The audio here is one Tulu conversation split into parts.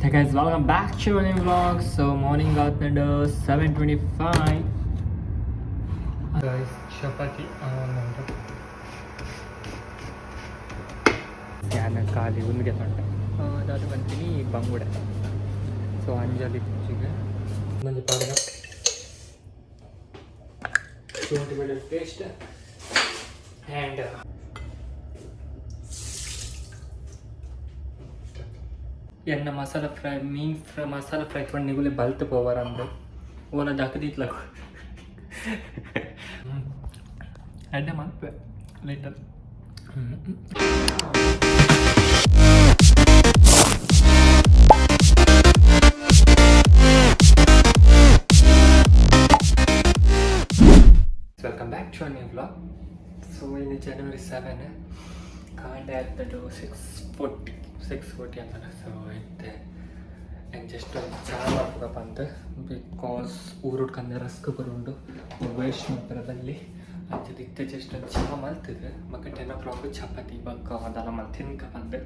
Hey guys, welcome back to a new vlog. So morning out and 7:25. Guys, chapati ಉಂಟು ಯಾನ ಖಾಲಿ ಉಂದಿಗೆ ತೊಂಡೆ ಅದಾದ ಬಂತೀನಿ ಬಂಗುಡೆ. ಸೊ ಅಂಜಲಿ ಪೂಜೆಗೆ ಮಂಜು ಪಾಡಿದ ಶುಂಠಿ ಬೆಳ್ಳುಳ್ಳಿ ಪೇಸ್ಟ್ ಆ್ಯಂಡ್ ಎಣ್ಣ ಮಸಾಲ ಫ್ರೈ ಮೀನ್ ಫ್ರೈ ಮಸಾಲ ಫ್ರೈ ಪಂಡ ನಿಗುಲೆ ಬಲ್ತ್ ಪೋವರ ಅಂದು ಓನ ದಕ್ಕದಿತ್ಲಕು ಎಡ್ಡೆ ಮಲ್ಪೆ little. Welcome back to new vlog. So ಇನ್ನು ಜನವರಿ 7 ಕಾಂಡೆ ಆಗ್ತದೆ 6:40, 6:40 ಅಂತ. ಸೊ ಇತ್ತೆ ಆ್ಯಂಡ್ ಜಸ್ಟ್ ಒಂದು ಚಾ ಮಾಡ್ಬೇಕಪ್ಪ ಅಂತ, because ಊರುಡ್ ಕಂದ ರಸ್ಕ್ ಬರುಂಡು ವೇಸ್ಟ್ ಮಾಡ್ತಾರೆ ಬಲ್ಲಿ ಅಂಚದ. ಇತ್ತೆ ಜಸ್ಟ್ ಒಂದು ಚಾ ಮಲ್ತಿದೆ ಮಕ್ಕ 10 ಓ ಕ್ಲಾಕ್ ಚಪಾತಿ ಬಕ್ಕ ಅದೆಲ್ಲ ಮಲ್ ತಿನ್ಕ ಬಂದೆ.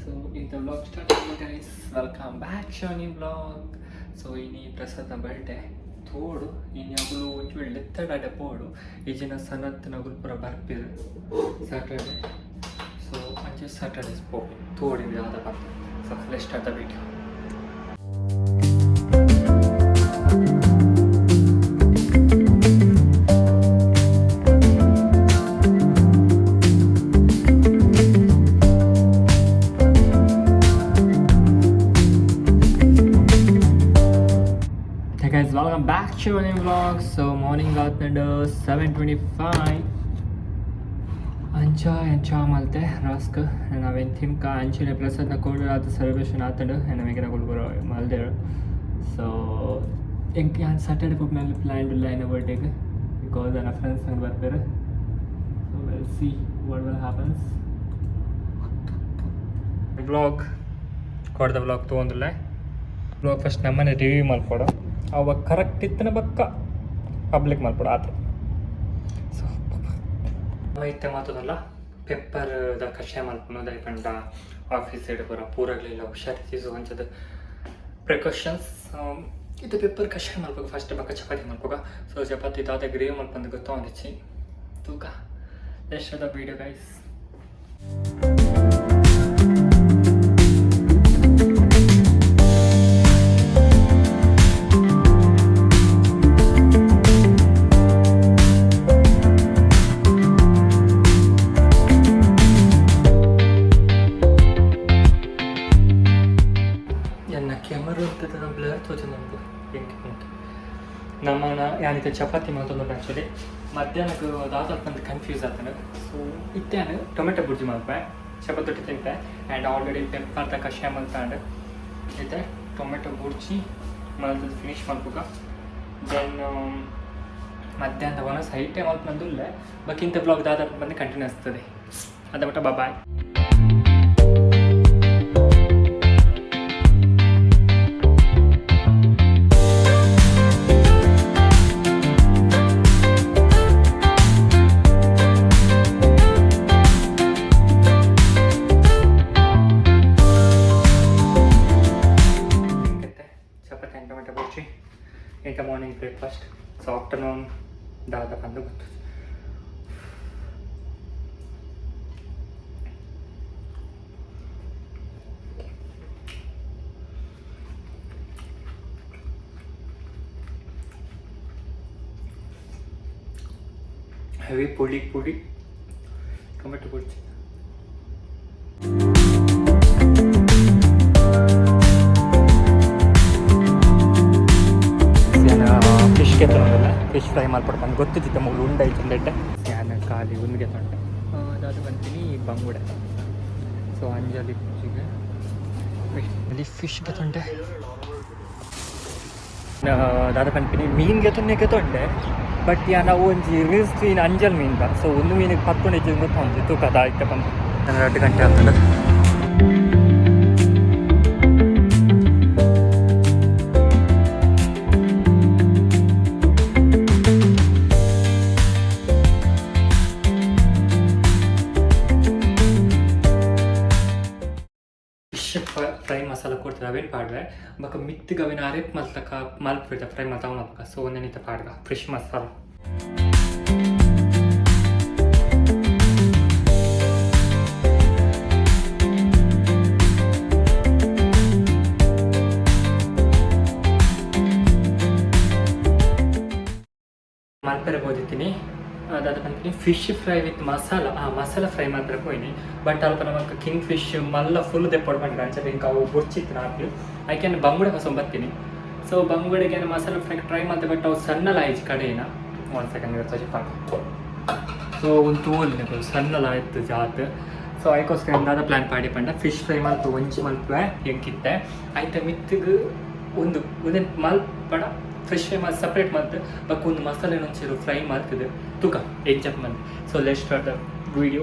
ಸೊ ಇಂಥ vlog start guys. Welcome back to new vlog. So ಇನಿ ಪ್ರಸಾದ್ನ ಬರ್ಡೇ ತೋಡು. ಇನ್ನು ಅಗುಲು ಒಂಚೂರು ಲೆತ್ತಡಾಡೆ ಪೋಡು ಈಜಿನ ಸನತ್ ನಗುಲು ಪೂರ ಬರ್ಪಿರು ಸ್ಯಾಟರ್ಡೆ. ಸೊ ಅಂಚೆ ಸ್ಯಾಟರ್ಡೇಸ್ ಪೋಪಿ ತೋಡಿ ಯಾವ್ದ ಬಂತು. So let's start the video. Hey guys, welcome back to a new vlog. So morning out and 7:25. ಅಂಚ ಎಂಚ ಮಲ್ತೆ ರಸ್ಕ್ ನಾವೇನು ತಿನ್ಕ ಅಂಚಿನ ಪ್ರಸಾದ್ನ ಕೋಡು ಸೆಲೆಬ್ರೇಷನ್ ಆತಂಡು ನಮಗೆ ಬರೋ ಮಲ್ದೇರು. ಸೊ ಎಂಕ್ ಯಾನ್ ಸ್ಯಾಟರ್ಡೆ ಪೋಪಿನ ಪ್ಲ್ಯಾನ್ ಇಲ್ಲ ಏನ ಬರ್ಡೇಗೆ, because ನನ್ನ ಫ್ರೆಂಡ್ಸ್ ಹಂಗೆ ಬರ್ತಾರೆ. So we'll see what will happens. Vlog ಕೊಡ್ದ vlog ತೊಗೊಂದಿಲ್ಲ. Vlog first ನಮ್ಮನೆ ರಿವ್ಯೂ ಮಲ್ಕೊಡು, ಅವಾಗ ಕರೆಕ್ಟ್ ಇತ್ತನ ಬಕ್ಕ ಪಬ್ಲಿಕ್ ಮಲ್ಕೊಡು ಆತ. ಸೊ ಇತ್ತೆ ಮಾತದಲ್ಲ ಪೆಪ್ಪರ್ the ಕಷಾಯ ಮಲ್ಪುನು. ಪಂಡ ಆಫೀಸ್ ಪೂರ ಪೂರಗಲಿಲ್ಲ ಹುಷಾರಿಸಿ. ಸೊ ಅಂಚದ ಪ್ರಿಕಾಷನ್ಸ್ ಇದು ಪೆಪ್ಪರ್ ಕಷಾಯ ಮಲ್ಪಗ ಫಸ್ಟ್, ಬಕ್ಕ ಚಪಾತಿ ಮಲ್ಪಗ. ಸೊ ಚಪಾತಿ ದಾದ ಗ್ರೇವಿ ಮಲ್ಪಂದು ಗೊತ್ತೊಂದಿಚ್ಚಿ ತೂಕ. Let's the video, guys. ಎನ್ನ ಕ್ಯಾಮರಾ ಇರ್ತದೆ ಬ್ಲರ್ ತೋಚುಂಡು ಎಂಕ್ ಉಂಟು. ನಮ್ಮನ ಯಾನಿತ ಚಪಾತಿ ಮಲ್ತೊಂದುಂಡು. ಆ್ಯಕ್ಚುಲಿ ಮಧ್ಯಾಹ್ನಕ್ಕೆ ದಾದ ಪಂದ್ ಕನ್ಫ್ಯೂಸ್ ಆತಂಡು. ಸೊ ಇತ್ತೆ ಯಾನ್ ಟೊಮೆಟೊ ಬುರ್ಜಿ ಮಲ್ಪೆ, ಚಪಾತಿ ತಿಂತೆ. ಆ್ಯಂಡ್ ಆಲ್ರೆಡಿ ಪೆಪ್ಪರ್ದ ಕಷಾಯ ಮಲ್ತಾಂಡು. ಇತ್ತೆ ಟೊಮೆಟೊ ಬುರ್ಜಿ ಮಲ್ತದ್ದು ಫಿನಿಶ್ ಮಲ್ಪುಗ. Then ಮಧ್ಯಾಹ್ನದ ಒನಸ್ ಐಟೆ ಮಲ್ಪನಂದುಲ್ಲೆ. ಬಟ್ ಇಂಥ ವ್ಲಾಗ್ ದಾದ ಬಂದು ಕಂಟಿನ್ಯೂ ಆಗ್ತದೆ ಅದ ಮಟ್ಟ. Bye. Chapati and tomato bhurji ಇಂಥ ಮಾರ್ನಿಂಗ್ ಬ್ರೇಕ್ಫಾಸ್ಟ್. ಸೊ ಆಫ್ಟರ್ನೂನ್ ದಾದ ಬಂದು ಗೊತ್ತು. ಹೆವಿ ಪುಡಿ ಪುಡಿ ಟೊಮೆಟೊ ಬುರ್ಜಿ. ಫಿಶ್ ತೊಗೊಂಡಲ್ಲ, ಫಿಶ್ ಫ್ರೈ ಮಲ್ಪಡು ಬಂದು ಗೊತ್ತಿತ್ತು ಮುಗ್ಲು ಉಂಡಾಯ್ತು ಉಂಡೆಡ್ಡೆ. ಯಾನ ಖಾಲಿ ಉಂದಿಗೆ ತೊಂಡೆ ಅದಾದ ಬಂತೀನಿ ಬಂಗುಡೆ. ಸೊ ಅಂಜಲಿ ಪೂಜೆಗೆ ಅಲ್ಲಿ ಫಿಶ್ಗೆ ತೊಂಡೆ. ದಾದ ಪನ್ಪಿನಿ ಮೀನ್ಗೆ ತೊನ್ನೆಗೆ ತೊಂಡೆ. ಬಟ್ ಯಾನ ಒಂಜಿ ರೀಲ್ಸ್ ಮೀನ್ ಅಂಜಲ್ ಮೀನ್ ಬಾ. ಸೊ ಒಂದು ಮೀನಿಗೆ ಪತ್ಕೊಂಡು ಹೆಚ್ಚು ಗೊತ್ತೊಂದು ತೂಕ ಅದಾಯ್ತ ಬಂದು 2 ಗಂಟೆ ಆಗ್ತದೆ. ಫಿಶ್ ಫ್ರೈ ಮಸಾಲ ಕೊಡ್ತಾರೆ, ಅವೇನು ಪಾಡ್ವೆ. ಬೊಕ್ಕ ಮಿತ್ತಿಗೆ ಅವೇನು ಅರೇಪ್ ಮಲ್ತಕ ಮಲ್ಪಿಡ್ದ ಫ್ರೈ ಮಲ್ತ ಮಲ್ಪಕ. ಸೊ ಒಂದೇನಿತ ಪಾಡ್ಗ ಫಿಶ್ ಮಸಾಲ. ಮಲ್ಪೆರೆ ಪೋದಿತ್ತೀನಿ, ಅದಾದ ಪನ್ಪಿನಿ ಫಿಶ್ ಫ್ರೈ ವಿತ್ ಮಸಾಲ. ಆ ಮಸಾಲ ಫ್ರೈ ಮಾತ್ರ ಪೋಯಿನಿ. ಬಟ್ ಅಲ್ಪ ನಮಕ್ ಕಿಂಗ್ ಫಿಶ್ ಮಲ್ಲ ಫುಲ್ ದೆಪ್ಪೊಡು ಪಂಡ್ರೆ, ಅಂಚ ಎಂಕ್ ಅವು ಬೊರ್ಚಿತ್ತು ನಾಪಿ. ಐಕೆನ್ ಬಂಗುಡೆ ಹೊಸ ಬರ್ತೀನಿ. ಸೊ ಬಂಗುಡೆಗೆ ಮಸಾಲ ಫ್ರೈ ಟ್ರೈ ಮಲ್ತೆ, ಬಟ್ ಅವು ಸಣ್ಣಲ ಆಯ್ತು ಕಡೆಯಿನ. One second ತೋಜಿಪಾಕ. ಸೊ ಒಂದು ತೋಲ್ ಸಣ್ಣಲ ಆಯ್ತು ಜಾತ್. ಸೊ ಐಕೋಸ್ಕರ ದಾದ ಪ್ಲಾನ್ ಪಾಡಿ ಪಂಡ, ಫಿಶ್ ಫ್ರೈ ಮಲ್ಪು ಒಂಜಿ ಮಲ್ಪುವೆ ಎಂಕಿತ್ತೆ. ಐತ ಮಿತ್ತಿಗ್ ಒಂದು ಉಂದೆನ್ ಮಲ್ಪಡ, ಫಿಶ್ ಫ್ರೈ ಮಲ್ತ್ ಸಪ್ರೇಟ್ ಮಲ್ತ್, ಬೊಕ್ಕ ಒಂದು ಮಸಾಲೆ ಒಂಚೂರು ಫ್ರೈ ಮಲ್ತುದು ತೂಕ ಎಂಚಪ್ ಮಂತ್. So let's start the video.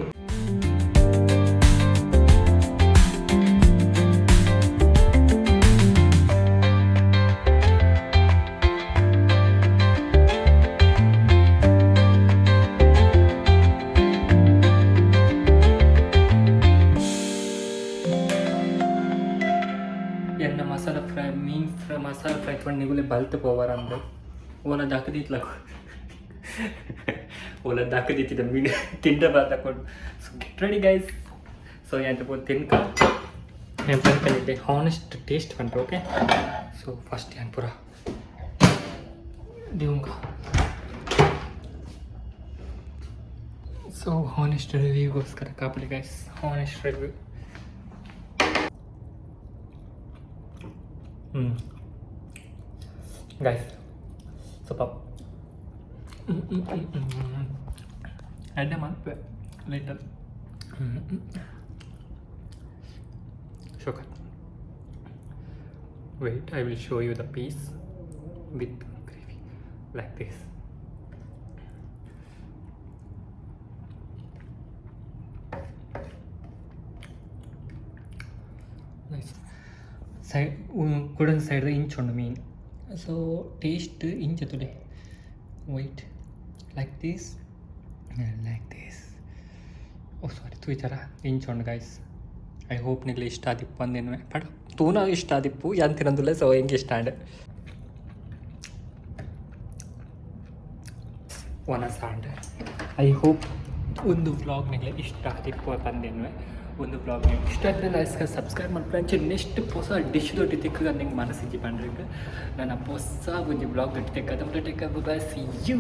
ಎನ್ನ ಮಸಾಲ ಫ್ರೈ, ಮೀನ್ ಫ್ರೈ, ಮಸಾಲ ಫ್ರೈ ಪಂಡ ನಿಗುಲೆ ಬಲ್ತ್ ಪೋವರ ಅಂದ್. ಓಲ ದಕ್ಕದಿತ್ಲ, ಓಲ ದಕ್ಕದಿತ್ತಿದ ಮೀನ್ ತಿಂಡ ಬಾತಕೊಂಡು. So get ready guys. So ಎಂತ ಪೋ ತಿನ್ಕ నేను ಪನ್ಪನಿದ್ದೆ ಹಾನೆಸ್ಟ್ ಟೇಸ್ಟ್ ಪನ್ಪೆ. ಓಕೆ, ಸೊ ಫಸ್ಟ್ ಏನು ಪೂರ ದಿವಂಗ. ಸೊ ಹಾನೆಸ್ಟ್ ರಿವ್ಯೂಗೋಸ್ಕರ ಕಾಪಡಿ ಗೈಸ್, ಹಾನೆಸ್ಟ್ ರಿವ್ಯೂ. ಗೈಸ್, ಸ್ವಲ್ಪ ಎಡ್ಡೆ ಮಲ್ಪೆ ಲಿಟಲ್ ಶೋಕ. Wait, I will show you the piece with gravy like this. Nice. Side couldn't side ಇಂಚುಂಡು ಮೀನ್. ಸೊ ಟೇಸ್ಟ್ ಇಂಚ ತುಲೆ. Wait, like this, like this. Oh sorry, ತೂಯ್ತಾರ ಇಂಚುಂಡು guys. I hope ನಿಗ್ಲೆ ಇಷ್ಟ ಆದಿಪ್ಪು ಅಂದೇನು. ಬಟ್ ತೂನ ಇಷ್ಟ ಆದಿಪ್ಪು ಯಾನ್ ತಿನ್ನೊಂದುಲ್ಲೆ. ಸೊ ಎಂಕ್ ಇಷ್ಟ ಆಂಡ್ ವನಸ ಆಂಡ್. I hope ಒಂದು ವ್ಲಾಗ್ ನಿಗ್ಲೆ ಇಷ್ಟ ಆದಿಪ್ಪು ಪಂದೇನು. ಒಂದು ವ್ಲಾಗ್ ಇಷ್ಟ ಆದ್ರೆ ಲೈಕ್, ಸಬ್ಸ್ಕ್ರೈಬ್ ಮಲ್ಪುಲೆ. ಅಂಚೆ ನೆಕ್ಸ್ಟ್ ಪೊಸ ಡಿಶ್ ದೊಟ್ಟಿ ತಿಕ್ಕಗ ನಿಂಗೆ ಮನಸ್ಸಿಜ್ಜಿ ಪಂಡ್ರಿಗೆ. ನನ್ನ ಪೊಸ ಒಂಜಿ vlog ದೊಟ್ಟಿ ತಿಕ್ಕದ. Take, bye, see you.